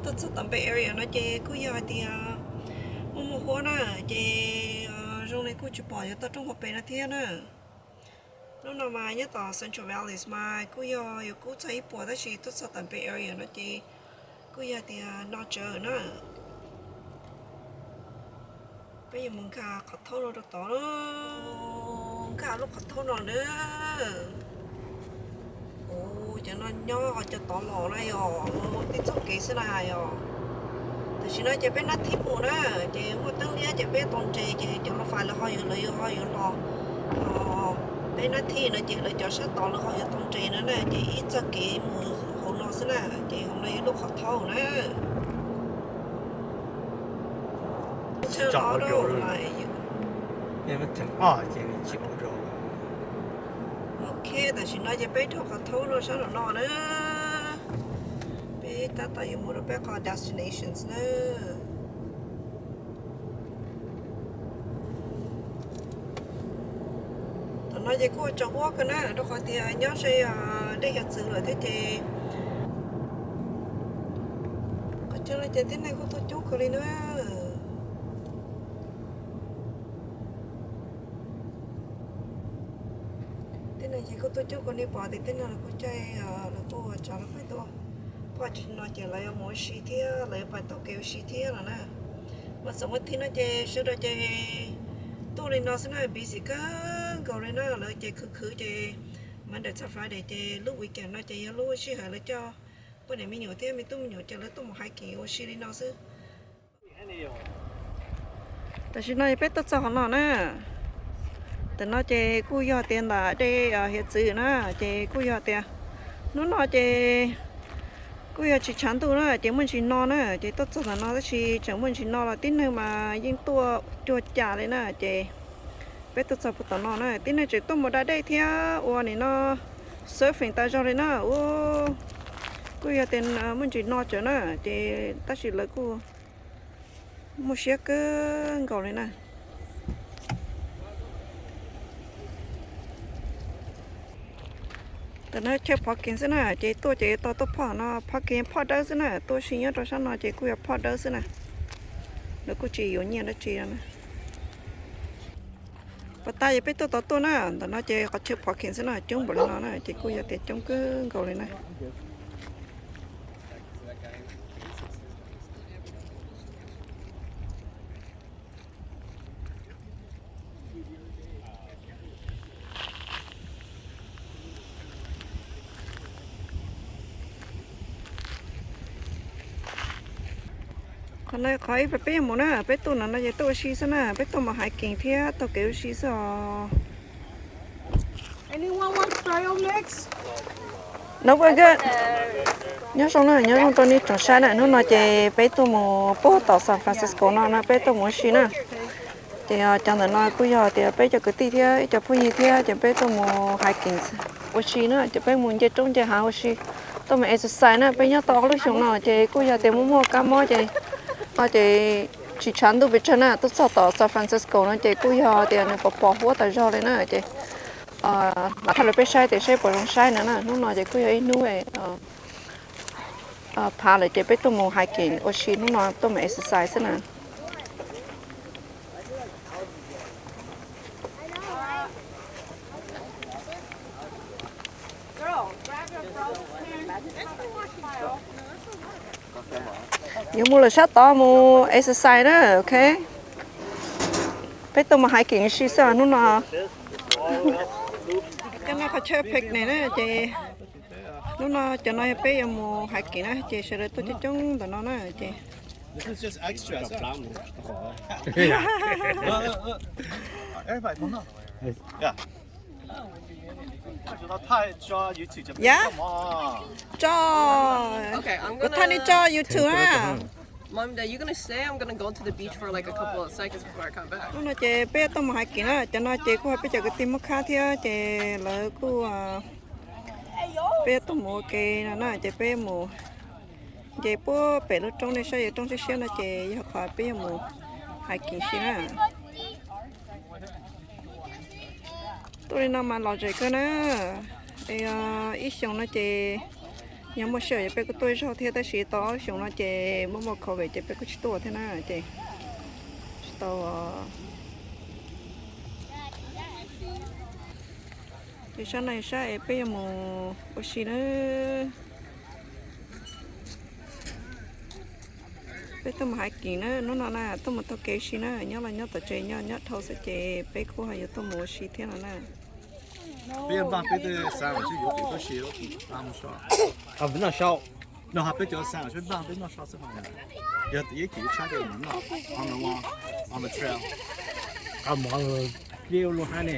Tuaj txog tom Bay Area no ces kuj yog hais tias muaj muaj huab na, ces zoo li kuj tsis pom yuav tau rooj hauv pes no thiab na. Hnub no mas nyob tom Central Valley mas kuj yog yuav kub txog ib puas tab sis tuaj txog tom Bay Area no ces kuj yog tias no tsawv na. Peb yuav mus nkag qhov thaub no rau tod, nkag lub qhov thaub no na. Ua cov no nyob cov tod los na yog, tib txoj kev xwb na yog. Tam sim no ces peb nab thib mus na, ces muaj teeb liab ces peb tau nres ces cov los fais lawv ho yuav, lawv yuav ho yuav los. Peb nab thib no ces lawv cov sab tod lawv ho yuav tau nres no na, ces ib txoj kev mus hauv no xwb na, ces hauv no yog lub qhov thaub na. Ok, tam sim no ces peb dhau qhov thaub rau sab nraum no na. Peb tab tom yuav mus rau peb qhov destinations na. Tam no ces kuj ua tsaus huab kawg na, rau qhov tias nyob ze dej hiav txwv lawm thiab ces qhov chaw no ces tib neeg kuj tuaj coob kawg li na. Tib neeg ces kuj tuaj coob kawg li, pom tias tib neeg lawv kuj caij, lawv kuj ua tsav lawv pais tuaj. Pom tsis no ces lawv yuav mus ua si thiab, lawv yuav pais taug kev ua si thiab no na. Mas txom muaj thib no ces sawv daws ces tuaj li no xwb na, busy kawg nkaus li na, lawv ces khwv khwv ces Monday to Friday ces lub weekend no ces yog lub sij hawm lawv coj poj niam me nyuam thiab me tub me nyuam ces lawv tuaj mus hiking ua si li no xwb. Tam sim no peb tuaj txog qhov no na. Tam no ces kuj yog tias ntawm dej hiav txwv na, ces kuj yog tias hnub no ces kuj yog tsis tshav ntuj na, ces muaj ntsis no na, ces tuaj txog tam no tab sis tseem muaj ntsis no los tib neeg mas yeej tuaj cuag cas li na, ces peb tuaj txog puag tom no na, tib neeg tseem tuaj mus da dej thiab ua nim no surfing tas zog li na. Ua kuj yog tias muaj ntsis no tsawv na, ces tab sis lawv kuj muaj siab kawg nkaus li na. Tam no chaw parking xwb na, ces tuaj ces tau tuaj phoj no, parking phoj dawb xwb na, tuaj si nyob rau sab no ces kuj yog phoj dawb xwb na. Lawv kuj tsis yuav nyiaj dab tsi na. Pas tas ces peb tuaj tod tuaj na, ntawm no ces qhov chaw parking xwb na, coob npaum li no na, ces kuj yog tias coob kawg nkaus li na. Qhov no qhov ib peb yuav mus na, peb tuaj no no ces tuaj ua si xwb na, peb tuaj mus hiking thiab taug kev ua si xwb os. Nyob zoo na, nyob zoo rau nej tsoom saib na, hnub no ces peb tuaj mus puag tom San Francisco no no peb tuaj mus ua si na. Ces cov ntawm no kuj yog tias peb cov kwv tij thiab ib co phooj ywg thiab ces peb tuaj mus hiking ua si na, ces peb mus nce roob nce hav ua si, tuaj mus exercise na, peb nyob tau ob lub xyoo no ces kuj yog tias muaj muaj kab mob ces, o ces tsis tshav ntuj pes tsawg na, tuaj txog tom San Francisco no ces kuj yog tias nws pos pos huab tas zog li na ces mam thaij rau peb saib tias saib puas zoo saib no na. Hnub no ces kuj yog ib hnub phav lawm ces peb tuaj mus hiking ua si, hnub no tuaj mus exercise xwb na. Yuav mus lawm sab tod mus exercise na, ok. Peb tuaj mus hiking ua si xwb hnub no. Cov no qhov chaw picnic na ces hnub no cov no yog peb yuav mus hiking na ces sawv daws tuaj coob coob ntawm no na ces Yog, kuv thaij nej tso YouTube na. Hnub no ces peb tuaj mus hiking na, cov no ces kuj yog peb cov kwv tij Mob Khab thiab ces lawv kuj, peb tuaj mus ua ke no na ces peb mus nce puag pem lub roob nej saib, yog roob siab siab no ces yog qhov peb yuav mus hiking si na. Tuaj li no mas lom zem kawg na. Ib xyoos no ces Nyob muaj sij hawm ces peb kuj tuaj ib zaug thiab, tab sis tau ob xyoos no ces muaj muaj covid ces peb kuj tsis tuaj thiab na, ces tsis tau. Ces sab no sab es peb yuav mus ua si na. Peb tuaj mus hais kiv na, hnub no na tuaj mus taug kev si na, nyob los nyob tom tsev nyob nyob dhau xwb ces peb kuj ho yuav tuaj mus ua si thiab no na. Peb yuav npaj peb tej xav seb yuav tus tuaj si. Noj sau, no ho peb cov xav seb npaj peb noj sau xwb. Yog ib chim tshab ces noj on the trail. Qhov mov pliab lub hab ne.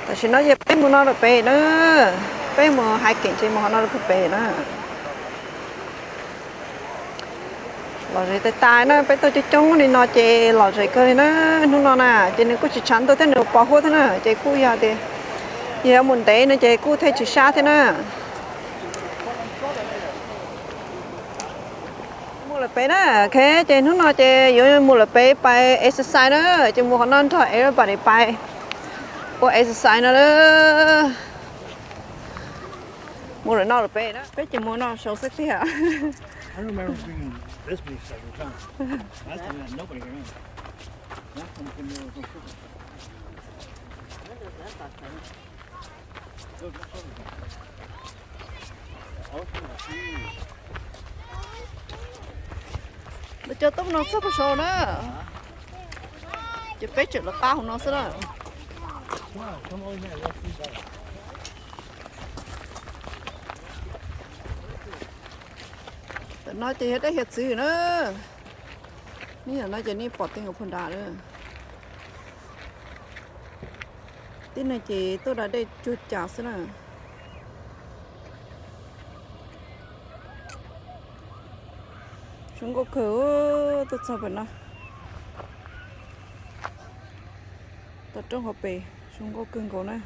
Tam sim no ces peb mus no rau pem na, peb mus hais keem ces mus hov no rau pem na. Lom zem tas tas na, peb tuaj coob coob li no ces lom zem kawg li na. Hnub no na ces nws kuj tsis tshav ntuj thiab nws pos huab thiab na, ces kuj yog tias yog mus ntev no ces kuj thiaj tsis sab thiab na. Mus lawm pem na, ok, ces hnub no ces yuav mus lawm pem pais exercise na, ces mus qhov no nrog everybody pais ua exercise no. Mus lawm no lawm pem na, peb ces mus no saud xwb tiag. Lawv cov tuaj no txog puag saud na, ces peb tseem lawv qab hauv no xwb na. Tam no ces yog dej hiav txwv na. Nej yam no ces nej pom teeb ua pha nrad lawm. Tib neeg ces tuaj da dej cuag cas xwb na. Zoo nkauj kawg, tuaj txog pem no. Toj roob hauv pes zoo nkauj kawg nkaus na.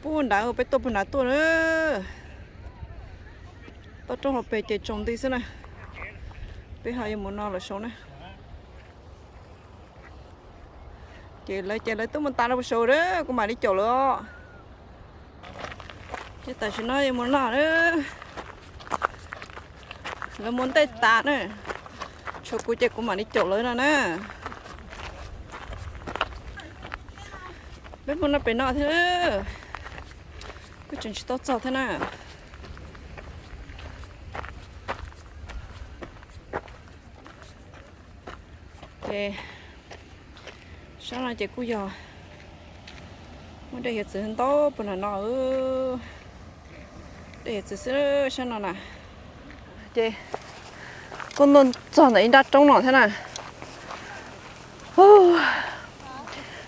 Puag nrad peb tuaj puag nrad tuaj na. Toj roob hauv pes ces tsaus nti xwb na. Peb ho yuav mus no lawm saud na. Ces lawv ces lawv tuaj mus tas lawm puag saud na, kuv mam li caum lawv os. Ces tam sim no yuav mus no na. Lawv mus ntej tas na. Tshuav kuv ces kuv mam li caum lawv no na. Peb mus no pem no thiab. Kuj tseem tsis tau txog thiab na. Ces sab no ces kuj yog muaj dej hiav txwv ntau puag nram no. Dej hiav txwv xwb sab no na. Ces kuj tuaj txog ntawm ib nrab roob no thiab na.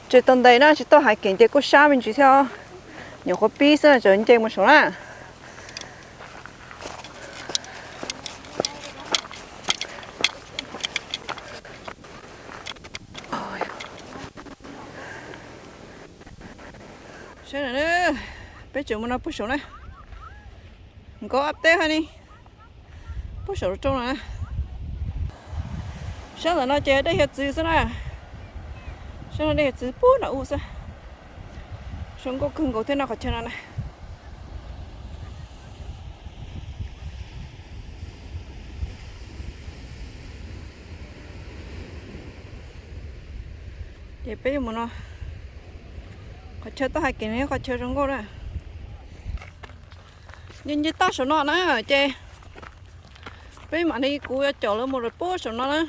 Tsis tau ntev na, tsis tuaj hiking ces kuj sab me ntsis thiab. Nyuam qhuav pib xwb na, tseem nce mus saud na. Saib na, peb tseem mus no puag saud na. Nkauj ua teb hab ni. Puag saum roob no na. Sab ntawm no ces dej hiav txwv xwb na. Sab no dej hiav txwv puag nram ub xwb. Zoo nkauj kawg nkaus thiab no qhov chaw no na. Ces peb yuav mus no, qhov chaw tuaj hais kiv no yog qhov chaw zoo nkauj na. Nce nce toj saum no na, ces peb mam li kuv yuav caum lawv mus rau puag saum no na.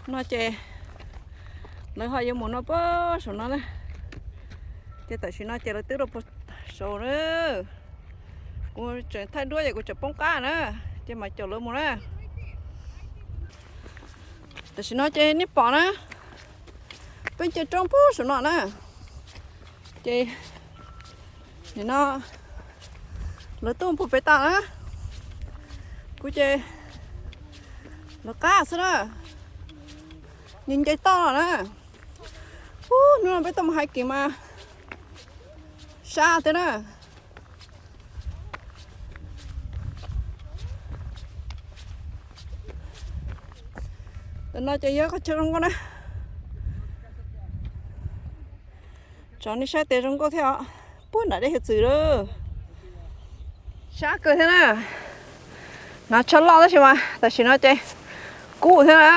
No ces lawv ho yuav mus no puag saum no na. Ces tam sim no ces lawv twb rau puag saud na. Kuv tseem thaij duab ces kuv tseem poob qab na, ces mam caum lawv mus na. Tam sim no ces nej pom na, peb nce roob puag saum no na. Ces nim no lawv tuaj puag pem toj na, kuv ces lawv qab xwb na, nce nce toj na. Ub, hnub no peb tuaj mus hais kiv mas sab tiag na. Tam no ces yog qhov chaw zoo nkauj na. Tso nej saib tias zoo nkauj thiab os. Puag nram dej hiav txwv lawm. Sab kawg thiab na. Hnav tsho loj tab sis mas tam sim no ces kub thiab na.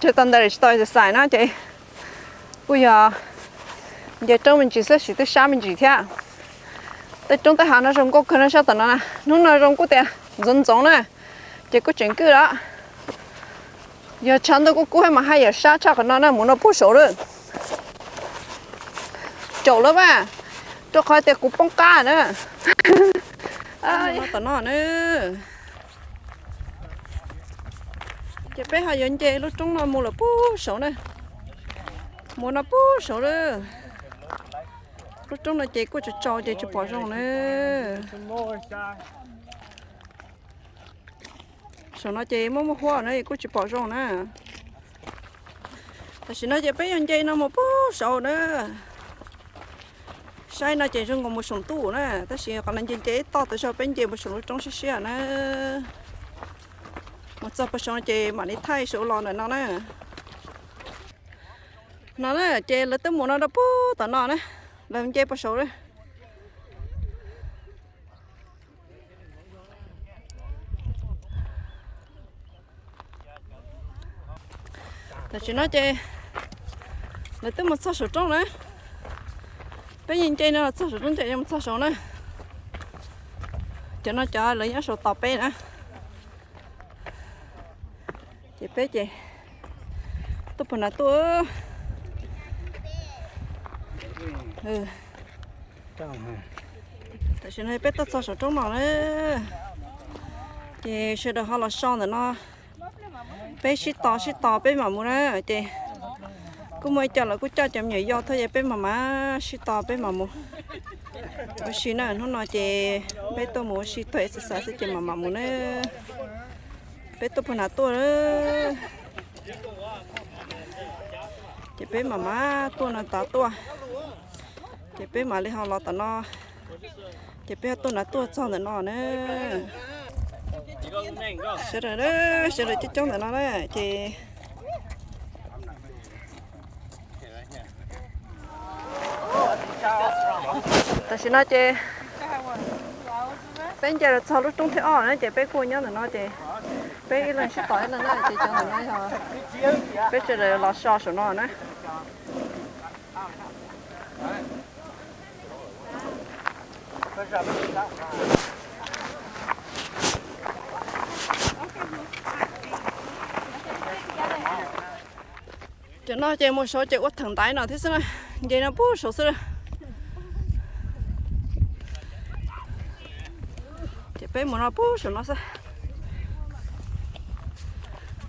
Ces tau ntawd tsis tau exercise na ces kuj yog nce roob me ntsis xwb sis twb sab me ntsis thiab. Tej roob tej hav no zoo nkauj kawg no sab tom no na. Hnub no zoo kuj tias ntxoov ntxoov na, ces kuj tseem kwj lawm. Yog tshav ntuj kub kub mas haj yam sab tshaj qhov no na, mus no puag saud lawm. Caum lawv mas, rau qhov tias kuv poob qab na. Tom no na, ces peb ho yuav nce lub roob no mus lawm puag saud na. Mus no puag saud lawm. Lub roob no ces kuj tsaus tsaus ces tsis pom zoo na. Saum no ces muaj muaj huab na kuj tsis pom zoo na. Tam sim no ces peb yuav nce no mus puag saud na. Saib no ces zoo nkaus mus saum ntuj na, tab sis qhov no nce nce ib toj tas zog peb nce mus saum lub roob siab siab na. Mus txog puag saud ces mam li thaij saum los ntawm no na. No na ces lawv twb mus no rau puag tom no na, lawv nce puag saud na. Tam sim no ces lawv twb mus txog saum roob na. Peb nce nce no txog saum roob ces yuav mus txog saud na. Cov no cov lawv nyob saum tos peb na. Ces peb ces tuaj puag nram tuaj. Tam sim no peb tuaj txog saum roob no na, ces sawv daws ho los so ntawm no. Peb sib tos sib tos peb mam mus na, ces kuj muaj ib co lawv kuj coj cov me nyuam yau thiab, ces peb mam mam sib tos peb mam mus ua si na. Hnub no ces peb tuaj mus ua si tuaj exercise xwb ces mam mam mus na. Peb tuaj puag nram tuaj, ces peb mam mam tuaj no tav tuaj, ces peb mam li ho los tom no, ces peb ho tuaj nram tuaj txog ntawm no na. Sawv daws, sawv daws coob coob ntawm no na, ces tam sim no ces peb nce los txog lub roob thib ob na, ces peb kuj nyob ntawm no ces peb ib leeg sib tos ib leeg na, ces cov ntawm no yog peb sawv daws los so saum no na. Cov no ces mus saud ces ua theem ntaiv no thiab xwb na, nce no puag saud xwb. Ces peb mus no puag saum no xwb,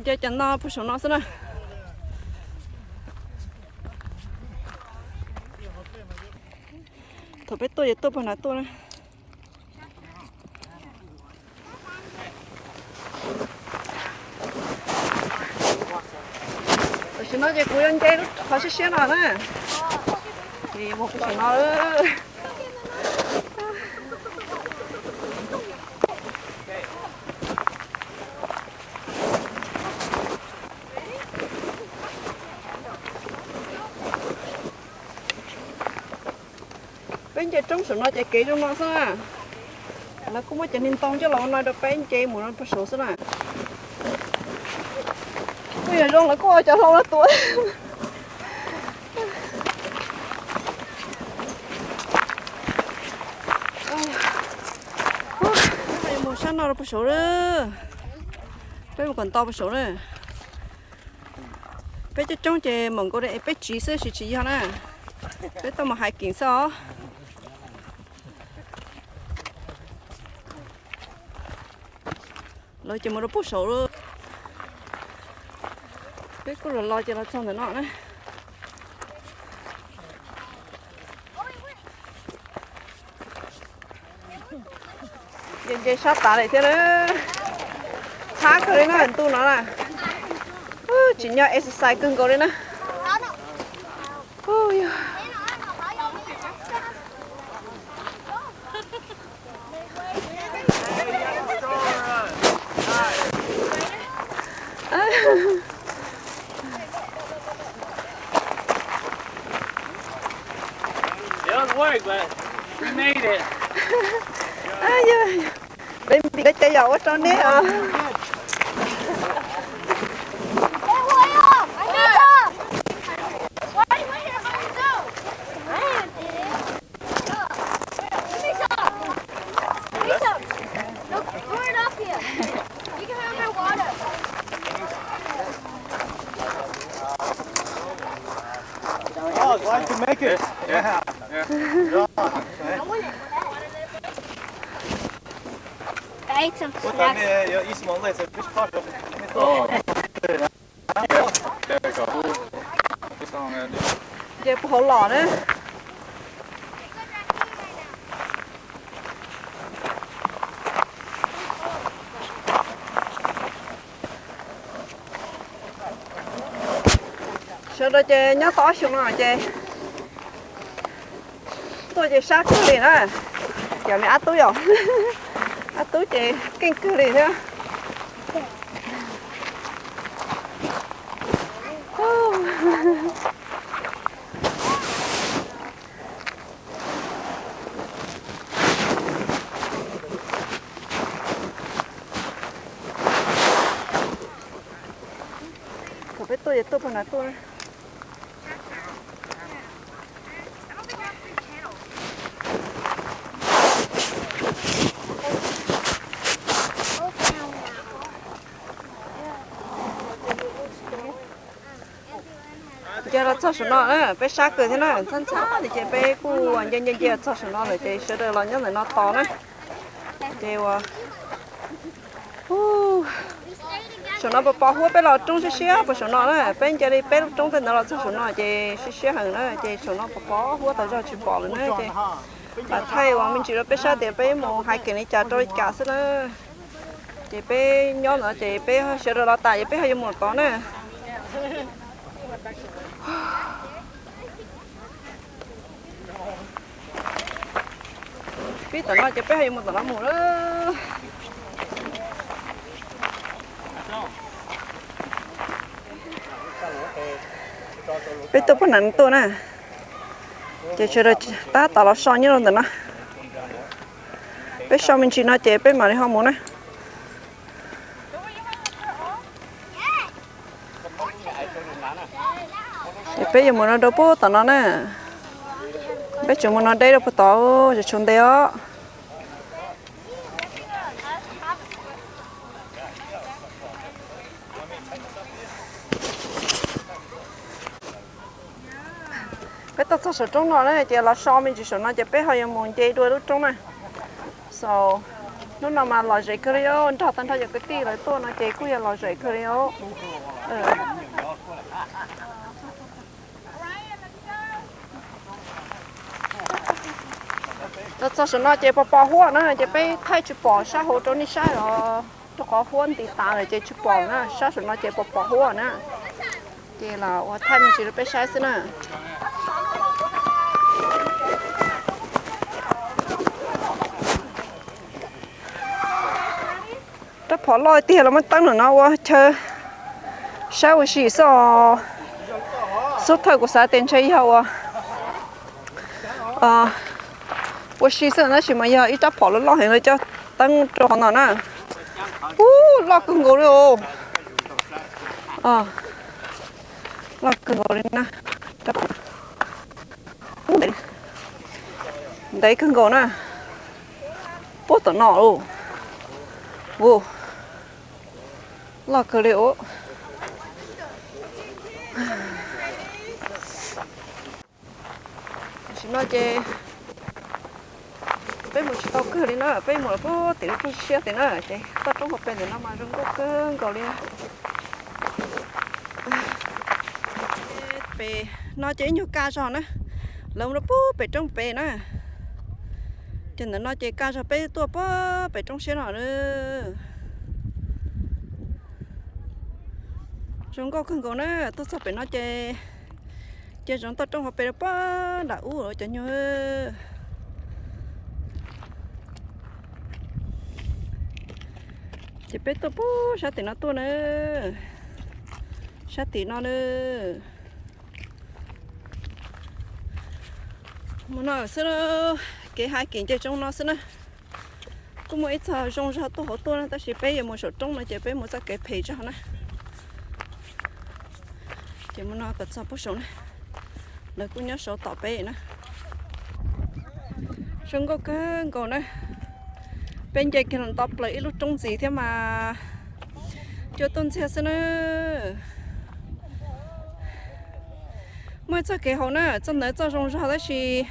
nce cov no puag saum no xwb na. Thaum peb tuaj ces tuaj puag nram tuaj na. Tam sim no ces kuv yuav nce lub qhov siab siab no na, ces mus puag saum no. Peb nce roob saum no ces kev zoo no xwb na. Lawv kuj muab cov niag ntoo coj los ua no rau peb nce mus no puag saud xwb na. Kuj yog zoo lawv kuj ua cov hlau no tua. Mus sab no rau puag saud lawm. Peb mus kom nto puag saud na. Peb coob coob ces mam nkaus peb tsiv xwb sis tsis yog na. Peb tuaj mus hiking xwb os. Lawv ces mus rau puag saud lawm. Peb kuj los los ces los txog ntawm no na. Nce nce sab tas lawm thiab na. Txhab kawg li na ntu no na. Tsim nyog exercise kawg nkaus li na. It was work, but we made it. Peb npis lawv cov yom ua rau neb os. Oh, glad you make it. Yeah. Yeah. Nce puag hauv los na. Sawv daws ces nyob tau ob xyoos no ces tuaj ces sab kawg li na. Cov me ab tub yom, ab tub ces keej kawg li thiab. Thaum peb tuaj ces tuaj puag nrad tuaj na. Ces los txog saum no na, peb sab kawg thiab na, ntxhab ntxhab li ces peb kuj nce nce nce txog saum no lawm ces sawv daws los nyob ntawm no tos na. Ces ua saum no pos pos huab, peb los roob siab siab puag saum no na, peb nce li peb lub roob tej ntawd los txog saum no ces siab siab heev na, ces saum no pos pos huab tas zog tsis pom lawm na ces thaij ua me ntsis rau peb saib tias peb mus hiking li cas rau li cas xwb na. Ces peb nyob ntawd ces peb sawv daws los tas ces peb ho yuav mus tod na. Pib tom no ces peb ho yuav mus tom no mus lawm. Peb tuaj puag nram no tuaj na, ces sawv daws tab tom los so nyob rau ntawm no. Peb so me ntsis no ces peb mam li ho mus na. Ces peb yuav mus no rau puag tom no na. Peb tseem mus no deb rau puag tod, tseem tshuav ntev os. Peb tuaj txog saum roob no na ces los so me ntsis saum no ces peb ho yuav mus nce dua lub roob na. So hnub no mas lom zem kawg li os, nrog tag nrho cov kwv tij lawv tuaj no ces kuj yog lom zem kawg li os. Los txog saum no ces pos pos huab na ces peb thaij tsis pom sab hauv rau nej saib os, rau qhov huab ntis tas lawm ces tsis pom na, sab saum no ces pos pos huab na. Ces los ua thaij me ntsis rau peb saib xwb na. Rab phom loj tiag los muab teeb ntawm no ua chaw saib ua si xwb os. Xub thawj kuv xav tias ntshe yog ua, ua si xwb tab sis mas yog ib rab phom loj loj heev lawv coj teeb rau qhov no na. Ub, loj kawg nkaus li os. Loj kawg nkaus li na. Ntev kawg nkaus na. Puag tom no lauj. Loj kawg li os. Tam sim no ces peb mus tsis tau kawg li na, peb mus puag tim lub roob siab tim na, ces toj roob hauv pes ntawm no mas zoo nkauj kawg nkaus li. Pem no ces ib nyuag kaj zog na, lawv mus rau puag pem roob pem na. Ces ntawm no ces kaj zog peb tuaj puag pem roob siab no na. Zoo nkauj kawg nkaus na, tuaj txog pem no ces, ces zoov toj roob hauv pes rau puag nram ub cov nyuag. Ces peb tuaj puag sab tim no tuaj na, sab tim no na. Mus no xwb, kev hais kev nce roob no xwb na. Kuj muaj ib txoj zoo zog tuaj hauv tuaj na, tab sis peb yuav mus saum roob no ces peb mus txoj kev phem zog na. Ces mus no kom txog puag saud na, lawv kuj nyob saud tom peb na. Zoo nkauj kawg nkaus na. Peb nce kiag los nto plaws ib lub roob ntxiv thiab mas cua tuaj ntxiag xwb na. Muaj txoj kev hauv na, txoj ntawd txoj zoo zog tab sis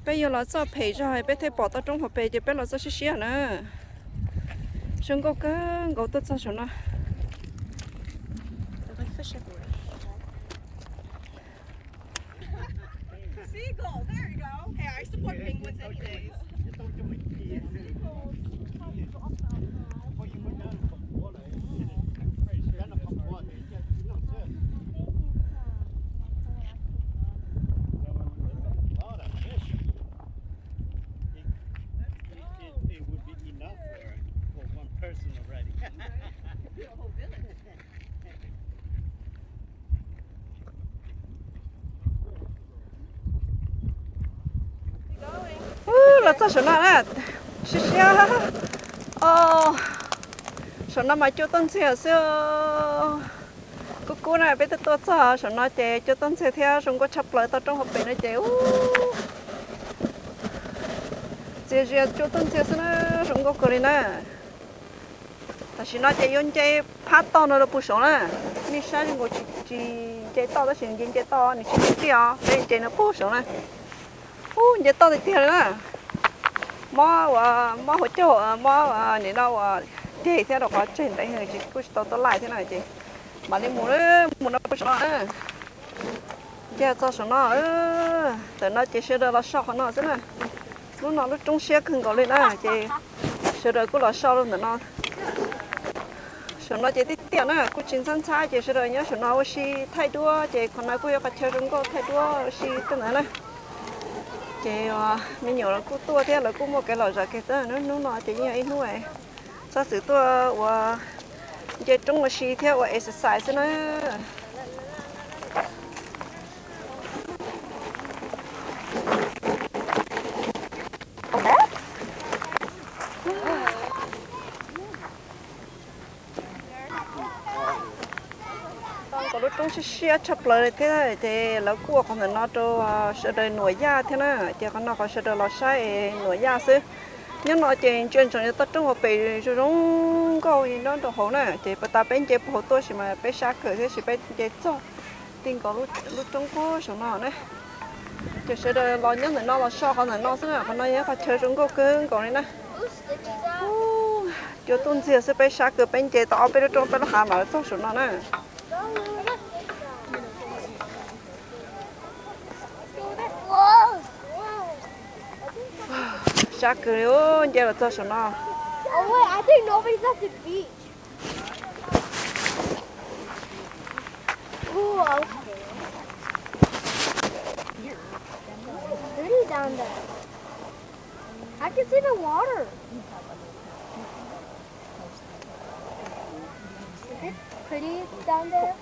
peb yuav los txoj phem zog peb thiaj pom toj roob hauv pes ces peb los txoj siab siab na. Zoo nkauj kawg nkaus tuaj txog saum no. Los txog saum no na, siab siab. Saum no mas cua tuaj ntxiag xwb. Kub kub na, peb twb tuaj txog saum no ces cua tuaj ntxiag thiab zoo nkauj tshaj plaws toj roob hauv pes no ces txias zias cua tuaj ntxiag xwb na, zoo nkauj kawg li na. Tam sim no ces yuav nce phab toj no rau puag saud na. Nej saib zoo nkaus tsis nce toj tab sis nce nce toj nws tsis tiaj os, peb nce no puag saud na. Ub, nce toj tiag tiag li na. Mob ua, mob hauv caug, mob nim no ua ceg thiab rau qhov tseg ntev tsis kuj tsis tau tuaj laij thiab na ces mam li mus, mus no puag saud na. Nce txog saum no, tawm no ces sawv daws los so qhov no xwb na. Lub no lub roob siab kawg nkaus li na ces sawv daws kuj los so rau ntawm no. Saum no ces tiaj tiaj na kuj tsis ntxhab ntxhab ces sawv daws nyob saum no ua si thaij duab ces qhov no kuj yog qhov chaw zoo nkauj thaij duab ua si tej ntawd na. Ces me nyuam los kuj tuaj thiab lawv kuj muaj kev lom zem kawg thiab, hnub no ces yeej yog ib hnub txhob txwm tuaj ua nce roob ua si thiab ua exercise xwb na. Tau kom lub roob siab siab tshaj plaws li thiab ces lawv kuj ua qhov ntawm no rau sawv daws nuam yaj thiab na, ces qhov no qhov sawv daws los saib nuam yaj xwb. Nyob no ces ntsia ntsoov yog toj roob hauv pes zoo zoo nkauj nyob rau hauv na, ces puag ta peb nce puag hauv tuaj sis mas peb sab kawg thiab sis peb nce txog ti nkaus lub roob puag saum no na. Ces sawv daws los nyob ntawm no los so qhov ntawm no xwb na, qhov no yog qhov chaw zoo nkauj kawg nkaus li na. Cua tuaj ntxiag xwb peb sab kawg peb nce tau ob peb lub roob peb lub hav mam txog saum no na. Sab kawg li, nce los txog saum no. Pretty down there. I can see the water. Is it pretty down there?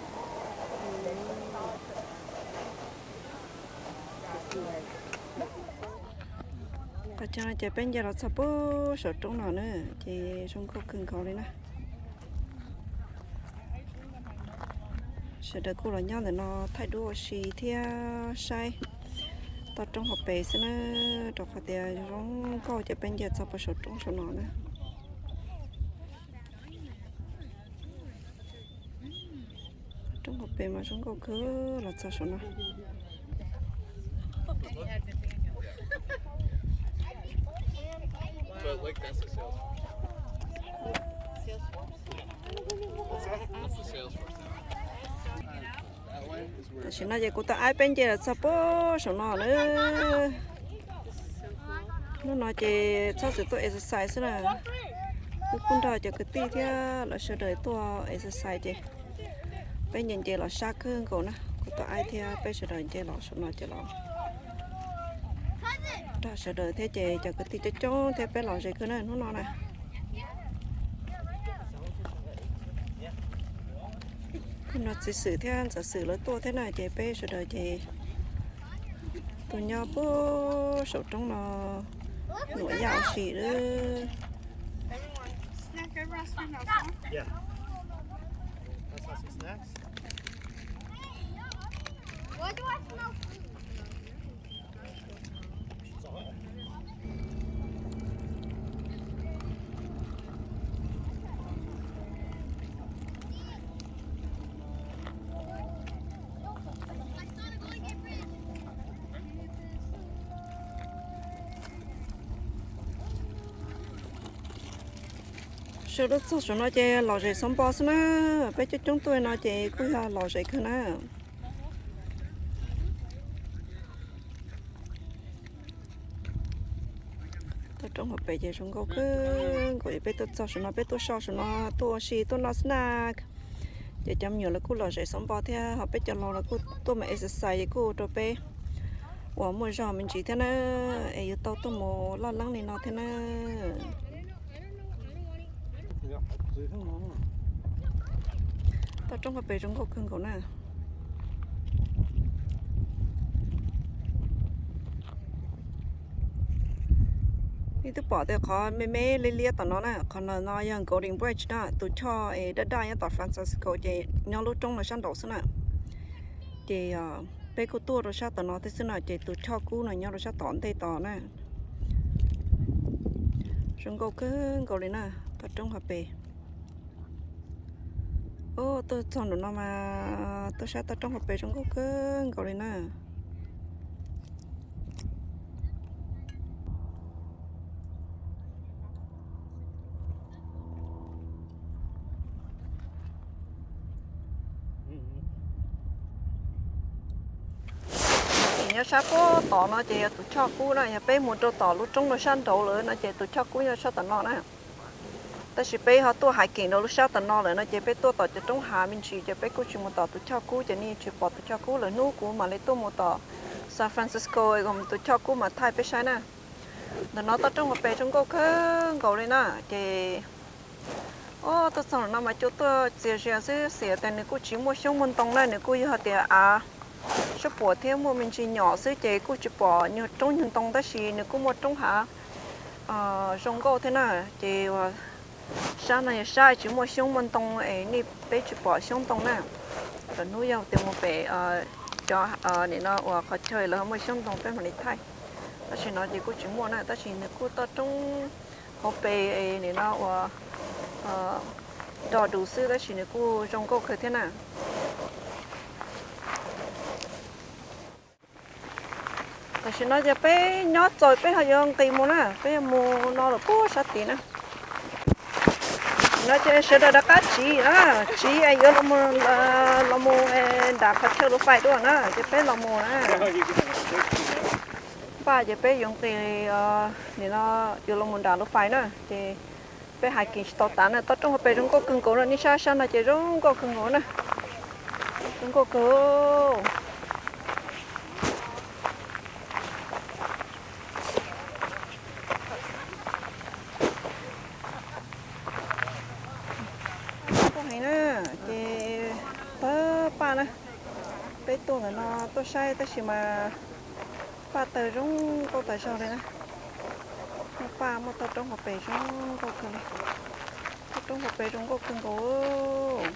Qhov chaw no ces peb nce los txog puag saum roob no na, ces zoo nkauj kawg nkaus li na. Sawv daws kuj los nyob ntawm no thaij duab ua si thiab saib toj roob hauv pes xwb na, rau qhov tias zoo nkauj ces peb nce txog puag saum roob saum no na. Roob hauv pes mas zoo nkauj kawg los txog saum no. Tam sim no ces kuv tau aib peb nce los txog puag saum no na. Hnub no ces txhob txwm tuaj exercise xwb na. Wb kuj nrog cov kwv tij thiab lawv sawv daws tuaj exercise ces peb nce nce los sab kawg nkaus na. Kuv tau aib thiab peb sawv daws nce los saum no ces los nrog sawv daws thiab ces cov kwv tij coob coob thiab peb los ze kawg na hnub no na. Kuj no txiv xwm thiab ntxawm xwm lawv tuaj thiab na ces peb sawv daws ces tus nyob puag saum roob no nuam yaj ua si lawm. Sawv daws txog saum no ces lom zem xov npo xwb na. Peb coob coob tuaj no ces kuj yog lom zem kawg na. Toj roob hauv pes ces zoo nkauj kawg nkaus es peb tuaj txog saum no peb tuaj so saum no tuaj ua si tuaj noj snack. Ces cov me nyuam lawv kuj lom zem xov npo thiab ho peb cov laus los kuj tuaj mus exercise es kuj ua rau peb uas muaj zog me ntsis thiab na, es yuav tau tuaj mus loj leeb li no thiab na. Toj roob hauv pes zoo nkauj kawg nkaus na. Nej twb pom tias qhov me me liab liab tom no na, qhov no yog Golden Bridge na, tus choj es daj daj nyob tom Francisco ces nyob lub roob no sab nraud xwb na. Ces peb kuj tuaj rau sab tom no thiab xwb no ces tus choj kub no nyob rau sab tom ntej tod na. Zoo nkauj kawg nkaus li na, toj roob hauv pes. Tuaj txog nram no mas tuaj saib toj roob hauv pes zoo nkauj kawg nkaus li na. Nyob sab puag tod no ces yog tus choj kub na, yog peb mus rau tom lub roob no sab nraud lawm no ces tus choj kub nyob sab tom no na. Tab sis peb ho tuaj hiking rau lub sab tom no lawm no ces peb tuaj tom cov roob hav me ntsis ces peb kuj tsis mus tom tus choj kub ces nej tsis pom tus choj kub lawm. Hnub kuv mam li tuaj mus tom San Francisco es tus choj kub mam thaij peb saib na. Ntawm no toj roob hauv pes zoo nkauj kawg nkaus li na ces tuaj txog no mas cua tuaj txias zias xwb, xim tias nws kuj tsis muaj xyoob muaj ntoo na, nws kuj yog tias av sab puam thiab muaj me ntsis nyom xwb ces kuj tsis pom nyuag roob nyuag ntoo tab sis nws kuj muaj roob hav zoo nkauj thiab na. Ces sab no yog sab tsis muaj xyoob muaj ntoo es nej peb tsis pom xyoob ntoo na. Lwm hnub yog tias mus pem cov nim no uas qhov chaw lawv muaj xyoob ntoo peb mam li thaij. Tab sis no ces kuj tsis muaj na, tab sis nws kuj toj roob hauv pes nim no uas do dus xwb tab sis nws kuj zoo nkauj kawg thiab na. Tam sim no ces peb nyob txaus peb ho yuav nqis mus na, peb yuav mus no lawm puag sab tid na. No ces sawv daws rov qab tsiv na, tsiv es yuav los mus nram qhov chaw lub fais dua na ces peb los mus na. Npaj ces peb yuav nqis nim no yuav los mus nram lub fais na ces peb hiking tsis tau tas na. Toj roob hauv pes zoo nkauj kawg nkaus no, nej saib sab no ces zoo nkauj kawg nkaus na. Zoo nkauj kawg. Zoo nkauj heev na, ces tawg paj na. Peb tuaj ntawm no tuaj saib tab sis mas paj tawg zoo nkauj tas zog li na. Muaj paj muaj toj roob hauv pes zoo nkauj kawg li. Toj roob hauv pes zoo nkauj kawg nkaus.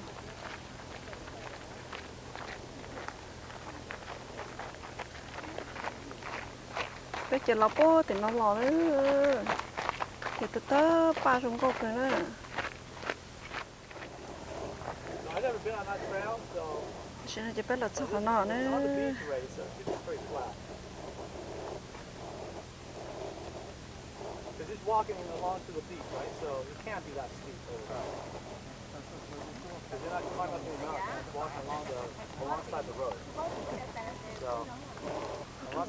Ces los puag tim no los lawm, ces tawg tawg paj zoo nkauj kawg na. Tam sim no ces peb los txog qhov no na.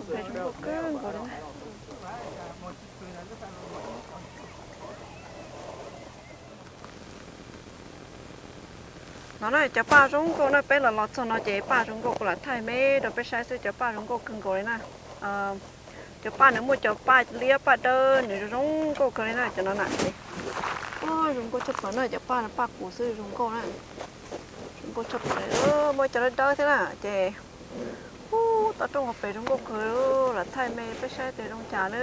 Peb zoo nkauj kawg nkaus li na. No na cov paj zoo nkauj na, peb los los txog no ces paj zoo nkauj kuv lam thaij me rau peb saib xwb, cov paj zoo nkauj kawg nkaus li na. Cov paj nws muaj cov paj liab paj dawb nws zoo zoo nkauj kawg li na, cov no na ces zoo nkauj tshaj plaws na, cov paj no paj kuv xwb zoo nkauj na. Zoo nkauj tshaj plaws, muaj cov dawb dawb thiab na ces ub toj roob hauv pes zoo nkauj kawg, lam thaij me peb saib tias zoo cas na.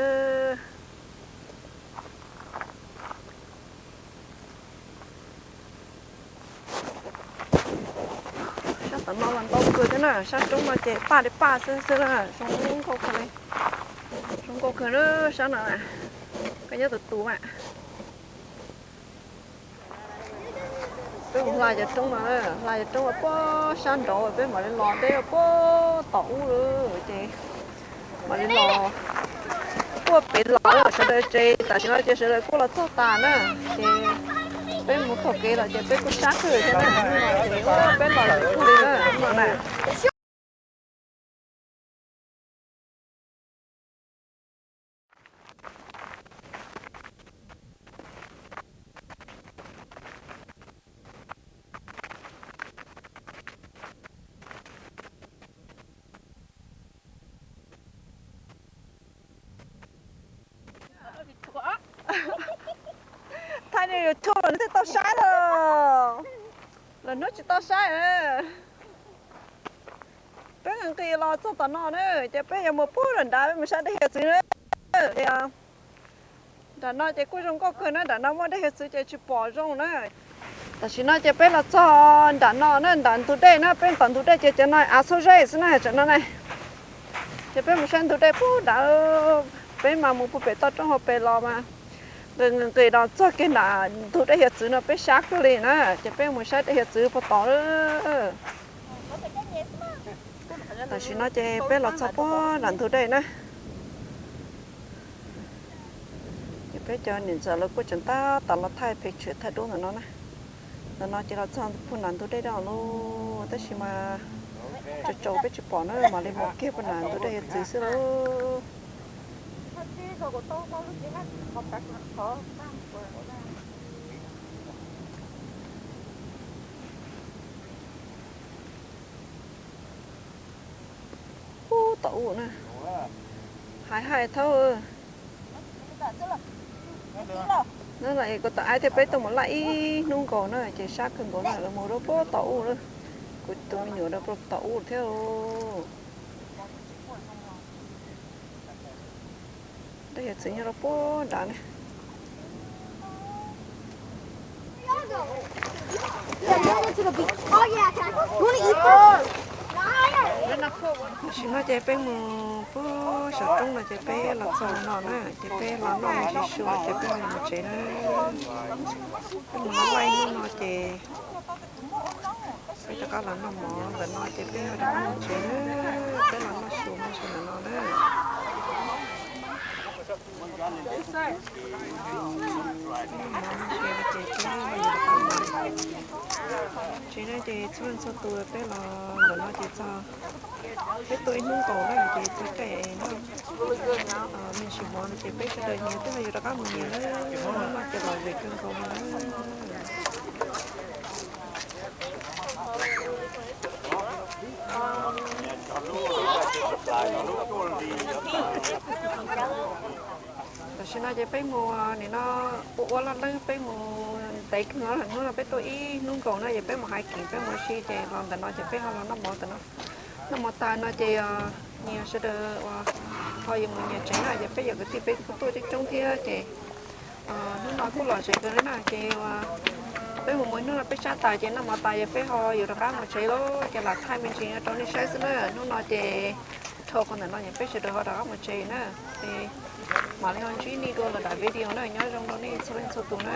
Sab tom no los ntau kawg thiab na, sab roob no ces paj li paj xwb xwb na, zoo nkauj kawg li. Zoo nkauj kawg na, sab no na, koj nyob tus tus mas. Peb mus hla cov roob no, hla cov roob uas puag sab nraud peb mam li los deb puag tom ub lawm ces mam li los puag pem los sawv daws tsev. Tam sim no ces sawv daws kuj los txog tas na, ces peb mus taug kev los ces peb kuj sab kawg thiab na, ces peb los lawm kawg li na no na. Thaij li YouTube los nws thiaj tau saib na, los hnub tsis tau saib. Peb nqis los txog tom no na, ces peb yuav mus puag nram nrad peb mus saib dej hiav txwv na. Nram no ces kuj zoo nkauj kawg na, nram no muaj dej hiav txwv ces tsis pom zoo na. Tam sim no ces peb los txog nram no na, nram ntug dej na, peb tom ntug dej ces cov no av txhub zeb xwb na, tam no na. Ces peb mus saib ntug dej puag nrad, peb mas mus puag pem toj roob hauv pes los mas nqis nqis nqis los txog kiag nram ntug dej hiav txwv no peb sab kawg li na, ces peb mus saib dej hiav txwv puag tod. Tam sim no ces peb los txog puag nram ntug dej na. Ces peb cov niam ntxawm lawv kuj tseem tab tom los thaij pem tshwm thaij duab ntawm no na. Ntawm no ces los txog puag nram ntug dej daj lawm, tab sis mas tsaus tsaus peb tsis pom na, mam li mus kiag puag nram ntug dej hiav txwv xwb lauj. Ub, tom ub na, hais hais thaub. No los kuv tom aib thiab, peb tuaj mus laj ib hnub nkaus na ces sab kawg nkaus na, lawv mus rau puag tom ub na. Kuv tus me nyuam rau puag tom ub thiab. Dej hiav txwv nyob rau puag nrad na. Tam sim no ces peb mus puag saum roob no ces peb los txog no na, ces peb los noj me ntsis su ces peb mam li mus tsev na. Peb mus noj laij hnub no ces peb rov qab los noj mov ntawm no ces peb mam rov qab mus tsev na. Peb los noj su me ntsis ntawm no na. Tsev no ces txhua leej txhua tus peb los ntawm no ces txog, peb tuaj ib hnub nkaus na ces txog caij noj me ntsis mov no ces peb sawv daws nyias twb ho yuav rov qab mus nyias lawm. Hnub no ces lom zem kawg nkaus li na. Tam sim no ces peb mus nim no ua ua laj leeb, peb mus ntev kawg, hnub no peb tuaj ib hnub nkaus na, ces peb mus hais kiv peb mus si ces los ntawm no ces peb ho los noj mov ntawm no. Noj mov tas no ces nyias sawv daws uas ho yuav mus nyias tsev na, ces peb yog kwv tij peb kuj tuaj coob coob thiab ces hnub no kuj lom zem kawg li na ces peb mus mus hnub no peb sab tas ces noj mov tas ces peb ho yuav rov qab mus tsev lauj, ces lam thaij me ntsis rau nej saib xwb na. Hnub no ces Dhau qhov ntawm no ces peb sawv daws ho rov qab mus tsev na. Es mam li ho ntsib nej dua lwm daim video na, nyob zoo rau nej txhua leej txhua tus na.